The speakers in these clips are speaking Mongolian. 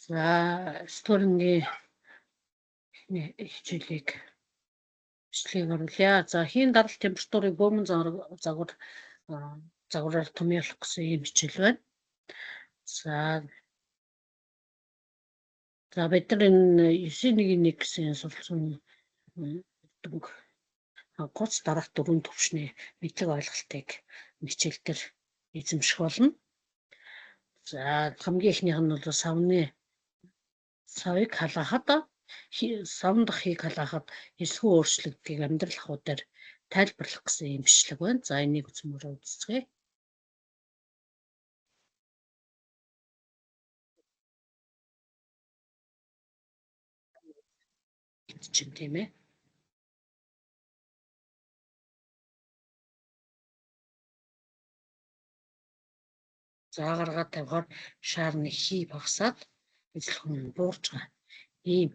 За, 9 дугаар ангийн хичээлийг бичлэгийг оруулъя. За, хийн даралт температурыг бөмбөн загвар загвараар томьёолох гэсэн ийм хичээл байна. За, за бид нар энэ 9.1.1 гэсэн суралцсан дүнг гоц дараах дөрвөн төвшний мэдлэг ойлголтыг хичээл дээр эзэмших болно. За, хамгийн эхнийх нь бол савны савыг халаахад, савн дахь хийг халаахад эсхүү өөрчлөгдгийг амьдрал ахуй дээр тайлбарлах гэсэн юм бичлэг байна. За, энийг үзмээр үзцгээе. Чинь тийм ээ. За, гаргаад тавихаар шаарны хий багасаад эзлэх нь буурч байгаа. Ийм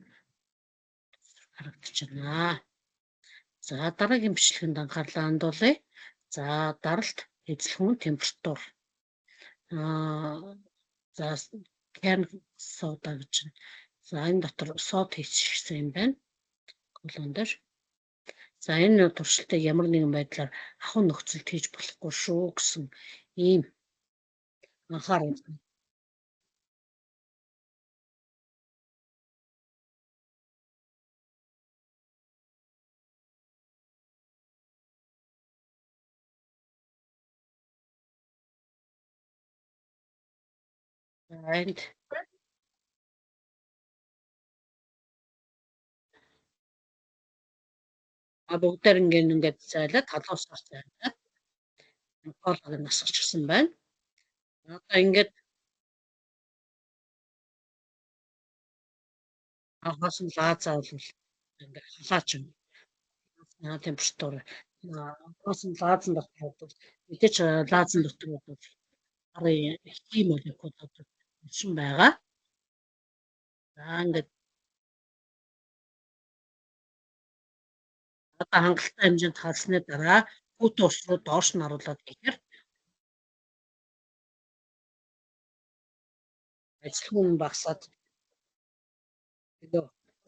харагдаж байна. За, дараагийн бичлэгэнд анхаарлаа хандуулъя. За, даралт, эзлэхүүн, температур. За, can сода гэж байна. За, энэ дотор сод хийчихсэн юм байна. Колон дээр. За, энэ туршилтыг ямар нэгэн байдлаар ахуй нөхцөлд хийж болохгүй шүү гэсэн ийм анхаарал. Энд бүгдээр ингээд ингээд зайлаад халуусаар зайлаад колог нь насгачихсан байна. Одоо ингээд анхаас нь лаазаа бол ингээд халаач юм. Температур анхаас нь лаазан дотор бол мэдээч лаазан дотор бол арын хим молекулууд болсон байгаа. За, ингээд одоо хангалттай хэмжээнд халсны дараа хүйтэн ус руу доош нь оруулаад ихээр эзлэхүүн багасаад нөгөө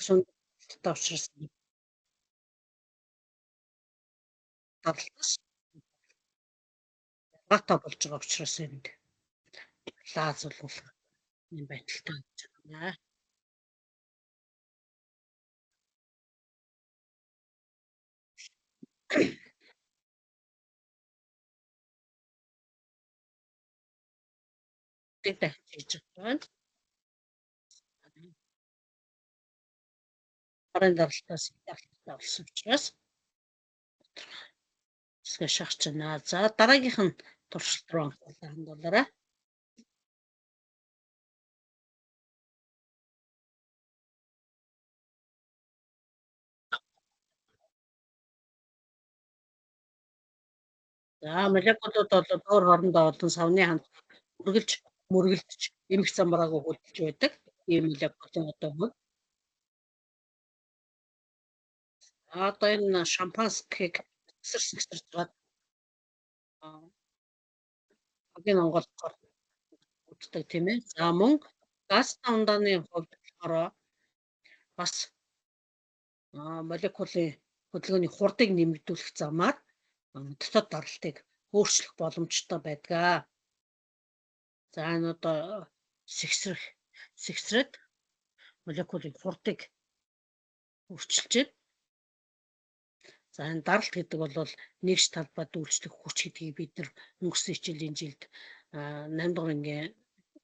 сунттай учраас даралтаас ялгаатай болж байгаа учраас энд лааз бол юм байдалтай болж байна. Дахиж хийж байгаа. Гарын даралтаас даралттай болсон учраас хэсгээ шахаж байна. За, дараагийнх нь туршилт руу анхаарлаа хандуулаарай. За, молекулууд бол өөр хоорондоо болон савны ханд үргэлж мөргөлдөж эмх замбраагүй хөдөлж байдаг. Ийм молекулын одоо хувьд. Одоо энэ шампанскийг сэгсэрж жаад агийн онгойлгохоор үздэг тийм ээ. За, мөн газтай ундааны хувьд болохоор бас молекулын хөдөлгөөний хурдыг нэмэгдүүлэх замаар дотоод даралтыг өөрчлөх боломжтой байдаг. За, энэ одоо сэгсрээд молекулын хурдыг өөрчилж байна. За, энэ даралт гэдэг бол нэгж талбайд үйлчлэх хүч гэдгийг бид нар өнгөрсөн хичээлийн жилд 8 дугаар ангийн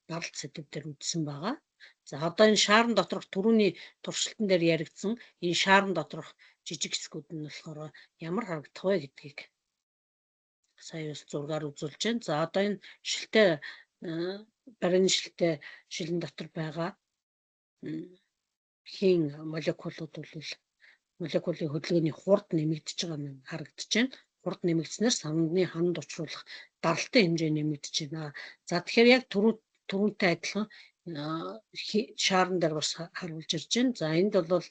даралт сэдэв дээр үзсэн байгаа. За, одоо энэ шаарн доторх түрүүний туршилтан дээр яригдсан энэ шаарн доторх жижиг хэсгүүд нь болохоор ямар харагдах вэ гэдгийг сая бас зургаар үзүүлж байна. За, одоо энэ шилтэй барин шилтэй шилэн дотор байгаа хийн молекулууд бол молекулын хөдөлгөөний хурд нэмэгдэж байгаа нь харагдаж байна. Хурд нэмэгдснээр савны ханд учруулах даралтын хэмжээ нэмэгдэж байна. За, тэгэхээр яг түрүүнтэй адилхан шаарн дээр бас харуулж ирж байна. За, энд бол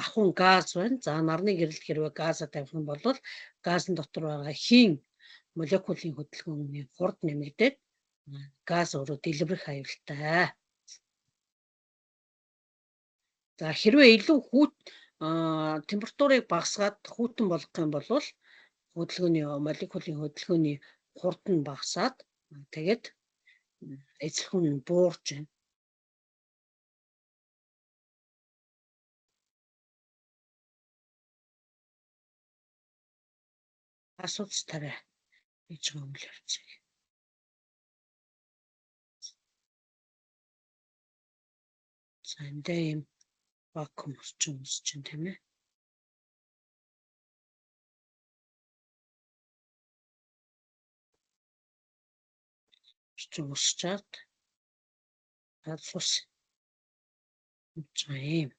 ахуйн газ байна. За, нарны гэрэлт хэрвээ газа тавих юм бол газын дотор байгаа хийн молекулын хөдөлгөөний хурд нэмэгдээд газ өөрөө дэлбэрэх аюултай. За хэрвээ илүү хүүт температурыг багасгаад хүйтэн болгох юм бол хөдөлгөөний молекулын хөдөлгөөний хурд нь багасаад тэгээд эзлэхүүн нь буурж байна. Асуудал тариа хийж байгаа үйл явцыг. За эндээ ийм вакуум орчин үүсэж байна, тийм ээ. Орчин үүсчээд цус үүсэж байгаа юм.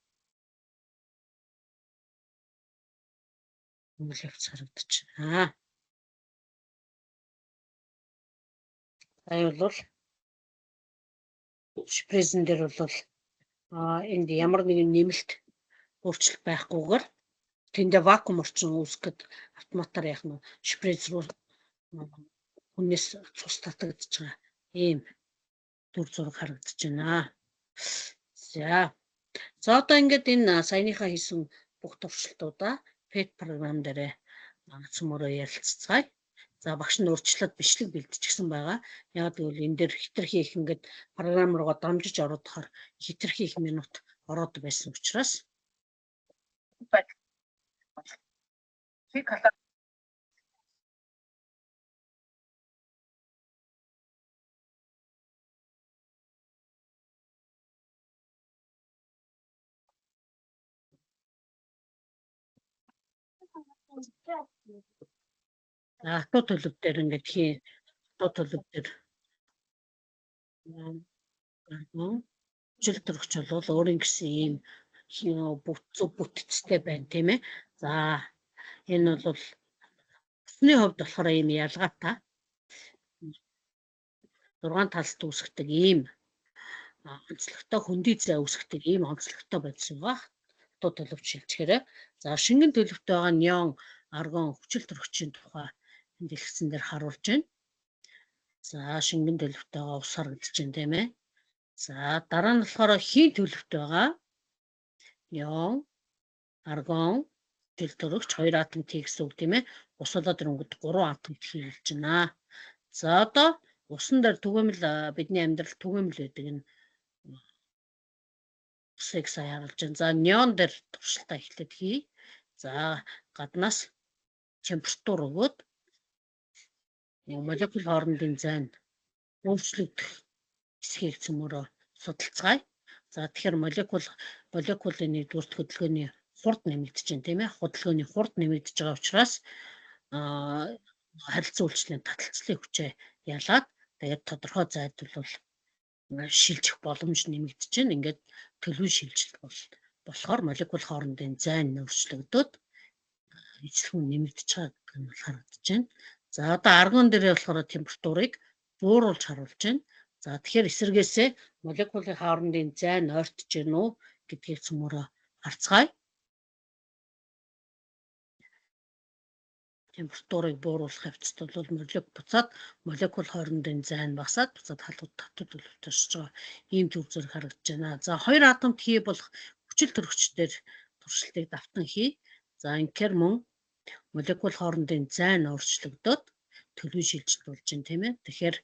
Үйл явц харагдаж байна. Сая бол шпрезен дээр бол энд ямар нэгэн нэмэлт өөрчлөлт байхгүйгээр тэндээ вакуум орчин үүсгэхэд автоматар яах нь шпрез руу хүнээс цус татагдаж байгаа ийм дүр зураг харагдаж байна. За. За одоо ингээд энэ саяныхаа хийсэн бүх туршилтуудаа PET програм дээрээ цөмөрөө ярилццгаая. За багш нь урьдчилаад бичлэг бэлтчихсэн байгаа. Яг гэвэл энэ дээр хэтэрхий их ингээд програм руугаа дамжиж ороод хэтэрхий их минут ороод байсан учраас хатуу төлөв дээр ингээд хий хатуу төлөв дээр хүчил төрөгч бол өөрийн гэсэн ийм зөв бүтцтэй байна, тийм ээ. За энэ бол усны хувьд болохоор ийм ялгаатай 6 талд үүсгдэг ийм онцлогтой хөндий зай үүсгдэг ийм онцлогтой бодис байгаа. Хатуу төлөвт шилжихээрээ. За шингэн төлөвтэй байгаа неон, аргон хүчил төрөгчийн тухай энэ дэлгэцэн дээр харуулж байна. За шингэн төлөвтэй байгаа ус харагдаж байна, тийм ээ. За дараа нь болохоор хийн төлөвтэй байгаа неон, аргон, хүчил төрөгч 2 атом Т гэсэн үг, тийм ээ. Ус болоод ирэнгүүт 3 атом хийлж байна. За одоо усан дээр түгээмэл бидний амьдрал түгээмэл байдаг энэ усыг сая харуулж байна. За неон дээр туршилтаа эхлээд хий. За гаднаас температур өгөөд молекул хоорондын зайн өөрчлөгдөх хэсгийг цөмөрөө судалцгаая. За тэгэхээр молекулын нэгдүгээр хөдөлгөөний хурд нэмэгдэж байна, тийм ээ. Хөдөлгөөний хурд нэмэгдэж байгаа учраас харилцан үйлчлэлийн таталцлын хүчээ ялаад тэгээд тодорхой зайд бол шилжих боломж нэмэгдэж байна. Ингээд төлөвийн шилжилт болохоор молекул хоорондын зайн өөрчлөгдөд эзлэхүүн нэмэгдэж байгаа гэдэг нь бол харагдаж байна. За одоо аргон дээрээ болохоор температурыг бууруулж харуулж байна. За тэгэхээр эсэргээсээ молекулын хоорондын зайн ойртож байна уу гэдгийг цөмөрөө харцгаая. Температурыг бууруулах явцад бол буцаад молекул хоорондын зайн багасаад буцаад халуун татвар төлөвт оршиж байгаа ийм төр зэрэг харагдаж байна. За 2 атомт хий болох хүчил төрөгчдөр туршилтыг давтан хий. За инхээр мөн молекул хоорондын зайн өөрчлөгдөд төлөвийн шилжилт болж байна, тийм ээ. Тэгэхээр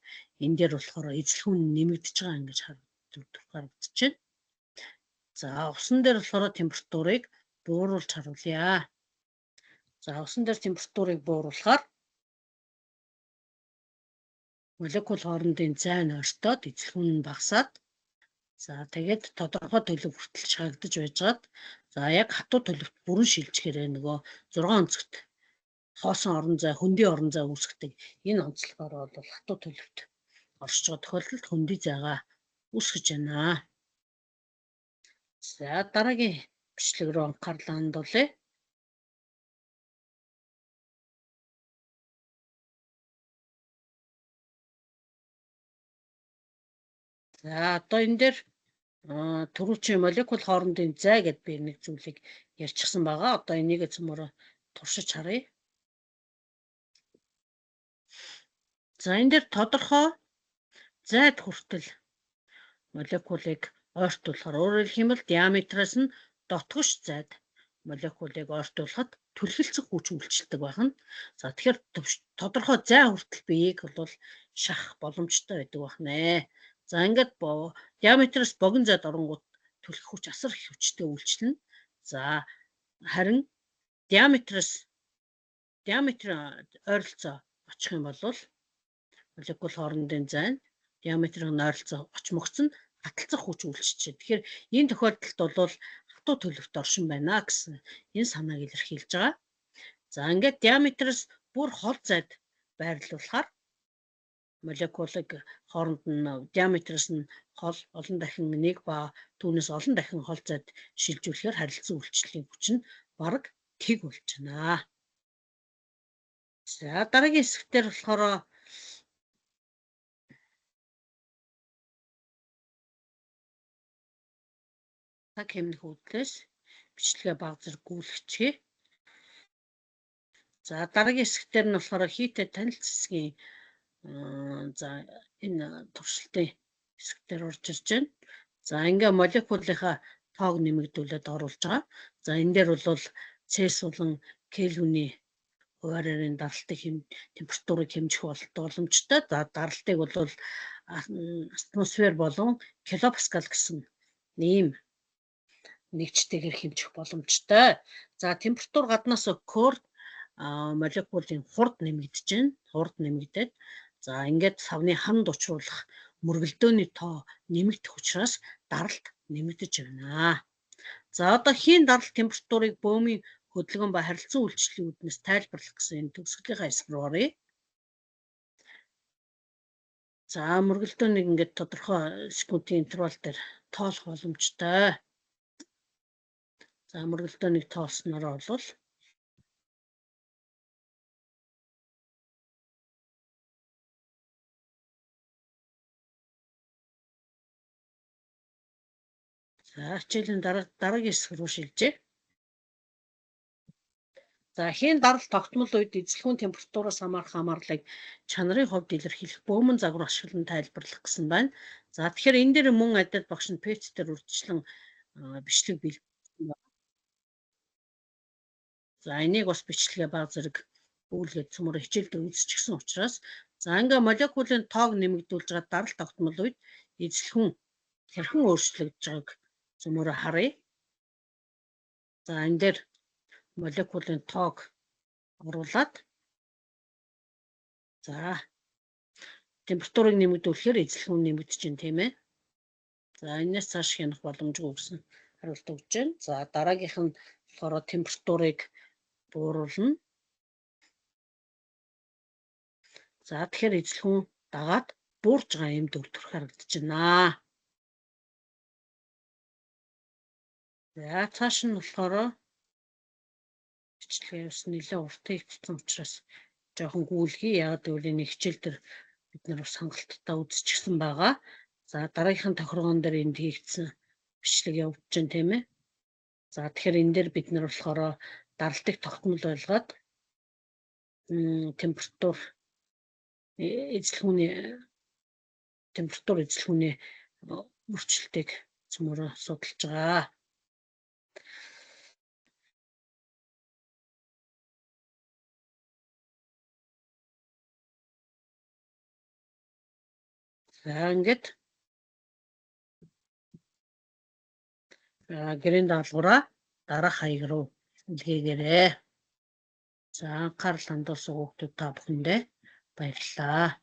энэ дээр болохоор эзлэхүүн нэмэгдэж байгаа ингэж харагдаж байна. За усан дээр болохоор температурыг бууруулж харуулъя. За усан дээр температурыг бууруулахаар молекул хоорондын зайн ойртоод эзлэхүүн нь багасаад за тэгээд тодорхой төлөв хүртэл шахагдаж байжгаад за яг хатуу төлөвт бүрэн шилжихээрээ нөгөө 6 онцгот хоосон орон зай, хөндийн орон зай үүсгэдэг энэ онцлогоор бол хатуу төлөвт оршиж байгаа тохиолдолд хөндий зайгаа үүсгэж байна. За дараагийн бичлэг рүү анхаарлаа хандуулъя. За одоо энэ дээр түрүүчийн молекул хоорондын зай гэдээ би нэг зүйлийг ярьчихсан байгаа. Одоо энийг цөмөрөө туршиж харъя. За энэ дээр тодорхой зайд хүртэл молекулыг ойртуулахаар, өөрөөр хэлэх юм бол диаметраас нь Дотгош зайд молекулыг ойртуулахад түлхэлцэх хүч үйлчилдэг байх нь. За, тэгэхээр тодорхой зай хүртэл биеийг бол шахах боломжтой байдаг байх нэ. За, ингээд диаметроос богино зайд оронгууд түлхэх хүч асар их хүчтэй үйлчилнэ. За, харин диаметроос диаметр ойролцоо очих юм бол молекул хоорондын зай нь диаметрын ойролцоо очмогц нь таталцах хүч үйлчилж. Тэгэхээр энэ тохиолдолд бол хатуу төлөвт оршин байна гэсэн энэ санааг илэрхийлж байгаа. За, ингээд диаметроос бүр хол зайд байрлуулахаар молекулыг хооронд нь диаметроос нь хол олон дахин нэг ба түүнээс олон дахин хол зайд шилжүүлэхээр харилцан үйлчлэлийн хүч нь бараг тэг болж байна. За, дараагийн хэсгээр болохоор цаг хэмнэх үүднээс бичлэгээ бага зэрэг гүйлгэчихье. За, дараагийн хэсгээр нь болохоор хийтэй танил хэсгийн, за, энэ туршилтын хэсэг дээр орж ирж байна. За, ингээ молекулынхаа тоог нэмэгдүүлээд оруулж байгаа. За, энэ дээр бол Цельс болон Кельвиний хуваарийн даралтыг температурыг хэмжих боломжтой. За, даралтыг бол атмосфер болон килопаскал гэсэн ийм нэгжтэйгээр хэмжих боломжтой. За, температур гаднаас өгөхөөр молекулын хурд нэмэгдэж байна. Хурд нэмэгдээд, за, ингээд савны ханд учруулах мөргөлдөөний тоо нэмэгдэх учраас даралт нэмэгдэж байна. За, одоо хийн даралт температурыг бөөмийн хөдөлгөөн ба харилцан үйлчлэлийн үүднээс тайлбарлах гэсэн энэ төгсгөлийнхаа хэсэг рүү оръё. За, мөргөлдөөнийг ингээд тодорхой секундын интервал дээр тоолох боломжтой. За, мөргөлдөөнийг тоолснороо бол за, хичээлийн дараагийн хэсэг рүү шилжээ. За, хийн даралт тогтмол үед эзлэхүүн температураас хамаарах хамаарлыг чанарын хувьд илэрхийлэх бөмөн загвар ашиглан тайлбарлах гэсэн байна. За, тэгэхээр энэ дээр мөн адил багш нь пэйж дээр урьдчилан бичлэг бэлтгэсэн байна. За, энийг бас бичлэгээ баг зэрэг үүлгээд цөмөр хичээл дээр үзчихсэн учраас, за, ингээ молекулын тоог нэмэгдүүлж байгаа даралт тогтмол үед эзлэхүүн хэрхэн өөрчлөгдөж байгааг цөмөрө харъя. За, энэ дээр молекулын тоог оруулаад, за, температурыг нэмэгдүүлэхээр эзлэхүүн нэмэгдэж байна, тийм ээ. За, энэс цааш хянах боломжгүй гэсэн хариулт өгч байна. За, дараагийнх нь болохоор температурыг бууруулна. За, тэгэхээр эзлэхүүн дагаад буурж байгаа юм дүр төрх харагдаж байна. За, цааш нь болохоор бичлэгээ бас нэлээд урт хийгдсэн учраас жоохон гүйлгэе. Яг гэвэл энэ хичээл дээр бид нар бас хангалттай үзчихсэн байгаа. За, дараагийнхын тохиргоон дээр энд хийгдсэн бичлэг явагдаж байна, тийм ээ. За, тэгэхээр энэ дээр бид нар болохоор даралтыг тогтмол ойлгоод температур эзлэхүүний температур эзлэхүүний өөрчлөлтийг цөмөрөө судалж байгаа. За, ингээд гэрийн даалгавраа дараах хаяг руу илгээгээрэй. За, анхаарал хандуулсан хүүхдүүд та бүхэндээ баярлалаа.